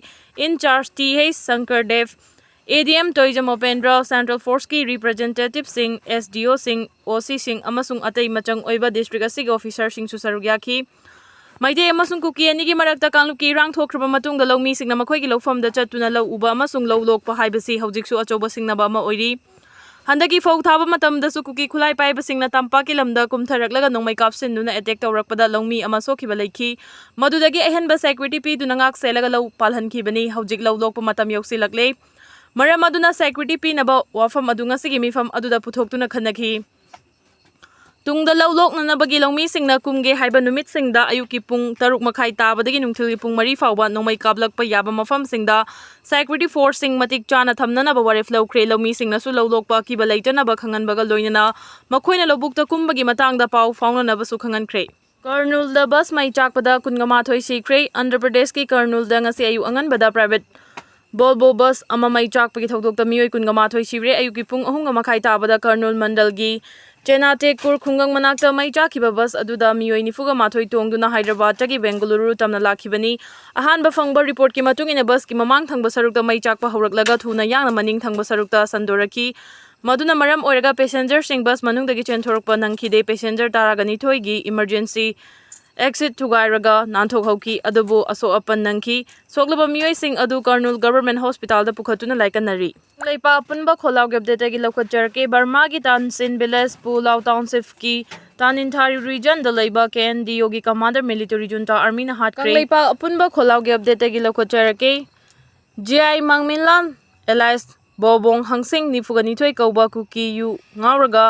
in charge T H Shankar Deb, A D M Toijam Upendra, central ꯐꯣꯔꯁꯀꯤ ꯔꯤꯄ꯭ꯔꯖꯦꯟꯇꯦꯇꯤꯚꯁꯤꯡ, ꯑꯦꯁ ꯗꯤ ꯑꯣꯁꯤꯡ, ꯑꯣ ꯁꯤꯁꯤꯡ ꯑꯃꯁꯨꯡ ꯑꯇꯩ ꯃꯆꯪ ꯑꯣꯏꯕ ꯗꯤꯁꯇ꯭ꯔꯤꯛ ꯑꯁꯤꯒꯤ ꯑꯣꯐꯤꯁꯔꯁꯤꯡꯁꯨ ꯁꯔꯨꯛ ꯌꯥꯈꯤ꯫ ꯃꯩꯇꯩ ꯑꯃꯁꯨꯡ ꯀꯨꯀꯤ ꯑꯅꯤꯒꯤ ꯃꯔꯛꯇ ꯀꯥꯡꯂꯨꯞꯀꯤ ꯏꯔꯥꯡ ꯊꯣꯛꯈ꯭ꯔꯕ ꯃꯇꯨꯡꯗ ꯂꯧꯃꯤꯁꯤꯡꯅ ꯃꯈꯣꯏꯒꯤ ꯂꯧꯐꯝꯗ ꯆꯠꯇꯨꯅ ꯂꯧ ꯎꯕ ꯑꯃꯁꯨꯡ ꯂꯧ ꯂꯣꯛꯄ ꯍꯥꯏꯕꯁꯤ ꯍꯧꯖꯤꯛꯁꯨ ꯑꯆꯧꯕ ꯁꯤꯡꯅꯕ ꯑꯃ ꯑꯣꯏꯔꯤ꯫ ꯍꯟꯗꯛꯀꯤ ꯐꯧ ꯊꯥꯕ ꯃꯇꯝꯗꯁꯨ ꯀꯨꯀꯤ ꯈꯨꯠꯂꯥꯏ ꯄꯥꯏꯕꯁꯤꯡꯅ ꯇꯝꯄꯥꯛꯀꯤ ꯂꯝꯗ ꯀꯨꯝꯊꯔꯛꯂꯒ ꯅꯣꯡꯃꯩ ꯀꯥꯞꯁꯤꯟꯗꯨꯅ ꯑꯦꯇꯦꯛ ꯇꯧꯔꯛꯄꯗ ꯂꯧꯃꯤ ꯑꯃ ꯁꯣꯛꯈꯤꯕ ꯂꯩꯈꯤ꯫ ꯃꯗꯨꯗꯒꯤ ꯑꯍꯦꯟꯕ ꯁꯦꯀ꯭ꯌꯨꯔꯤꯇꯤ ꯄꯤꯗꯨꯅ ꯉꯥꯛ ꯁꯦꯜꯂꯒ ꯂꯧ ꯄꯥꯜꯍꯟꯈꯤꯕꯅꯤ꯫ ꯍꯧꯖꯤꯛ ꯂꯧ ꯂꯣꯛꯄ ꯃꯇꯝ ꯌꯧꯁꯤꯜꯂꯛꯂꯦ꯫ ꯃꯔꯝ ꯑꯗꯨꯅ ꯁꯦꯀ꯭ꯌꯨꯔꯤꯇꯤ ꯄꯤꯅꯕ ꯋꯥꯐꯝ ꯑꯗꯨ ꯉꯁꯤꯒꯤ ꯃꯤꯐꯝ ꯑꯗꯨꯗ ꯄꯨꯊꯣꯛꯇꯨꯅ ꯈꯟꯅꯈꯤ꯫ ꯇꯨꯡꯗ ꯂꯧ ꯂꯣꯛꯅꯅꯕꯒꯤ ꯂꯧꯃꯤꯁꯤꯡꯅ ꯀꯨꯝꯒꯦ ꯍꯥꯏꯕ ꯅꯨꯃꯤꯠꯁꯤꯡꯗ ꯑꯌꯨꯛꯀꯤ ꯄꯨꯡ ꯇꯔꯨꯛ ꯃꯈꯥꯏ ꯇꯥꯕꯗꯒꯤ ꯅꯨꯡꯊꯤꯜꯒꯤ ꯄꯨꯡ ꯃꯔꯤ ꯐꯥꯎꯕ ꯅꯣꯡꯃꯩ ꯀꯥꯞꯂꯛꯄ ꯌꯥꯕ ꯃꯐꯝꯁꯤꯡꯗ ꯁꯦꯀ꯭ꯌꯨꯔꯤꯇꯤ ꯐꯣꯔꯁꯁꯤꯡ ꯃꯇꯤꯛ ꯆꯥꯅ ꯊꯝꯅꯅꯕ ꯋꯥꯔꯦꯞ ꯂꯧꯈ꯭ꯔꯦ꯫ ꯂꯧꯃꯤꯁꯤꯡꯅꯁꯨ ꯂꯧ ꯂꯣꯛꯄ ꯑꯀꯤꯕ ꯂꯩꯇꯅꯕ ꯈꯪꯍꯟꯕꯒ ꯂꯣꯏꯅꯅ ꯃꯈꯣꯏꯅ ꯂꯧꯕꯨꯛꯇ ꯀꯨꯝꯕꯒꯤ ꯃꯇꯥꯡꯗ ꯄꯥꯎ ꯐꯥꯎꯅꯅꯕꯁꯨ ꯈꯪꯍꯟꯈ꯭ꯔꯦ꯫ ꯀꯔꯅꯨꯜꯗ ꯕꯁ ꯃꯩ ꯆꯥꯛꯄꯗ ꯀꯨꯟꯒ ꯃꯥꯊꯣꯏ ꯁꯤꯈ꯭ꯔꯦ꯫ ꯑꯟꯙ꯭ꯔ ꯄ꯭ꯔꯗꯦꯁꯀꯤ ꯀꯔꯅꯨꯜꯗ ꯉꯁꯤ ꯑꯌꯨꯛ ꯑꯉꯟꯕꯗ ꯄ꯭ꯔꯥꯏꯚꯦꯠ ꯕꯣꯜꯕꯣ ꯕꯁ ꯑꯃ ꯃꯩ ꯆꯥꯛꯄꯒꯤ ꯊꯧꯗꯣꯛꯇ ꯃꯤꯑꯣꯏ ꯀꯨꯟꯒ ꯃꯥꯊꯣꯏ ꯁꯤꯔꯦ꯫ ꯑꯌꯨꯛꯀꯤ ꯄꯨꯡ ꯑꯍꯨꯝꯒ ꯃꯈꯥꯏ ꯇꯥꯕꯗ ꯀꯔꯅꯨꯜ ꯃꯟꯗꯜꯒꯤ ꯆꯦꯅꯥꯇꯦꯛꯀꯨꯔ ꯈꯨꯡꯒꯪ ꯃꯅꯥꯛꯇ ꯃꯩ ꯆꯥꯛꯈꯤꯕ ꯕꯁ ꯑꯗꯨꯗ ꯃꯤꯑꯣꯏ ꯅꯤꯐꯨꯒ ꯃꯥꯊꯣꯏ ꯇꯣꯡꯗꯨꯅ ꯍꯥꯏꯗ꯭ꯔꯕꯥꯗꯇꯒꯤ ꯕꯦꯡꯒꯂꯨꯔꯨ ꯇꯝꯅ ꯂꯥꯛꯈꯤꯕꯅꯤ꯫ ꯑꯍꯥꯟꯕ ꯐꯪꯕ ꯔꯤꯄꯣꯔꯠꯀꯤ ꯃꯇꯨꯡ ꯏꯟꯅ ꯕꯁꯀꯤ ꯃꯃꯥꯡ ꯊꯪꯕ ꯁꯔꯨꯛꯇ ꯃꯩ ꯆꯥꯛꯄ ꯍꯧꯔꯛꯂꯒ ꯊꯨꯅ ꯌꯥꯡꯅ ꯃꯅꯤꯡ ꯊꯪꯕ ꯁꯔꯨꯛꯇ ꯁꯟꯗꯣꯔꯛꯈꯤ꯫ ꯃꯗꯨꯅ ꯃꯔꯝ ꯑꯣꯏꯔꯒ ꯄꯦꯁꯦꯟꯖꯔꯁꯤꯡ ꯕꯁ ꯃꯅꯨꯡꯗꯒꯤ ꯆꯦꯟꯊꯣꯔꯛꯄ ꯅꯪꯈꯤꯗꯦ꯫ ꯄꯦꯁꯦꯟꯖꯔ ꯇꯔꯥꯒ ꯅꯤꯊꯣꯏꯒꯤ ꯏꯃꯔꯖꯦꯟꯁꯤ ꯑꯦꯛꯁꯤꯠ ꯊꯨꯒꯥꯏꯔꯒ ꯅꯥꯟꯊꯣꯛꯍꯧꯈꯤ꯫ ꯑꯗꯨꯕꯨ ꯑꯁꯣꯛ ꯑꯄꯟ ꯅꯪꯈꯤ꯫ ꯁꯣꯛꯂꯕ ꯃꯤꯑꯣꯏꯁꯤꯡ ꯑꯗꯨ ꯀꯔꯅꯨꯜ ꯒꯚꯔꯟꯃꯦꯟꯠ ꯍꯣꯁꯄꯤꯇꯥꯜꯗ ꯄꯨꯈꯠꯇꯨꯅ ꯂꯥꯏꯀꯠꯅꯔꯤ꯫ ꯂꯩꯄꯥꯛ ꯑꯄꯨꯟꯕ ꯈꯣꯜꯂꯥꯎꯒꯤ ꯑꯞꯗꯦꯠꯇꯒꯤ ꯂꯧꯈꯠꯆꯔꯛꯀꯦ꯫ ꯕꯔꯃꯥꯒꯤ ꯇꯥꯟꯁꯤꯟ ꯚꯤꯂꯦꯖ ꯄꯨꯂꯥꯎ ꯇꯥꯎꯟꯁꯤꯞꯀꯤ ꯇꯥꯅꯤꯟꯊꯥꯔꯤ ꯔꯤꯖꯟꯗ ꯂꯩꯕ ꯀꯦ ꯑꯦꯟ ꯗꯤ ꯑꯣꯒꯤ ꯀꯃꯥꯟꯗꯔ ꯃꯤꯂꯤꯇꯔꯤ ꯖꯨꯟꯇꯥ ꯑꯥꯔꯃꯤꯅ ꯍꯥꯠꯈ꯭ꯔꯦ꯫ ꯀꯪꯂꯩꯄꯥꯛ ꯑꯄꯨꯟꯕ ꯈꯣꯜꯂꯥꯎꯒꯤ ꯑꯞꯗꯦꯠꯇꯒꯤ ꯂꯧꯈꯠꯆꯔꯛꯀꯦ꯫ ꯖꯤ ꯑꯥꯏ ꯃꯥꯡꯃꯤꯟꯂꯥꯟ ꯑꯦꯂꯥꯏꯁ ꯕꯣꯕꯣꯡ ꯍꯪꯁꯤꯡ ꯅꯤꯐꯨꯒ ꯅꯤꯊꯣꯏ ꯀꯧꯕ ꯀꯨꯀꯤ ꯌꯨ ꯉꯥꯎꯔꯒ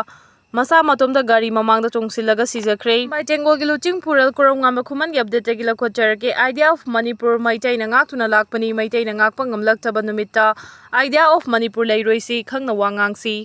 ꯃꯁꯥ ꯃꯇꯣꯝꯇ ꯒꯥꯔꯤ ꯃꯃꯥꯡꯗ ꯆꯣꯡꯁꯤꯜꯂꯒ ꯁꯤꯖꯈ꯭ꯔꯦ꯫ ꯃꯨꯝꯕꯥꯏ ꯇꯦꯡꯒꯣꯜꯒꯤ ꯂꯨꯆꯤꯡ ꯄꯨꯔꯦꯜ ꯀꯣꯔꯧꯉꯥꯟꯕ ꯈꯨꯃꯟꯒꯤ ꯑꯞꯗꯦꯠꯇꯒꯤ ꯂꯧꯈꯠꯆꯔꯛꯀꯦ꯫ ꯑꯥꯏꯗꯤꯌꯥ ꯑꯣꯐ ꯃꯅꯤꯄꯨꯔ ꯃꯩꯇꯩꯅ ꯉꯥꯛꯇꯨꯅ ꯂꯥꯛꯄꯅꯤ꯫ ꯃꯩꯇꯩꯅ ꯉꯥꯛꯄ ꯉꯝꯂꯛꯇꯕ ꯅꯨꯃꯤꯠꯇ ꯑꯥꯏꯗꯤꯌꯥ ꯑꯣꯐ ꯃꯅꯤꯄꯨꯔ ꯂꯩꯔꯣꯏꯁꯤ ꯈꯪꯅ ꯋꯥ ꯉꯥꯡꯁꯤ꯫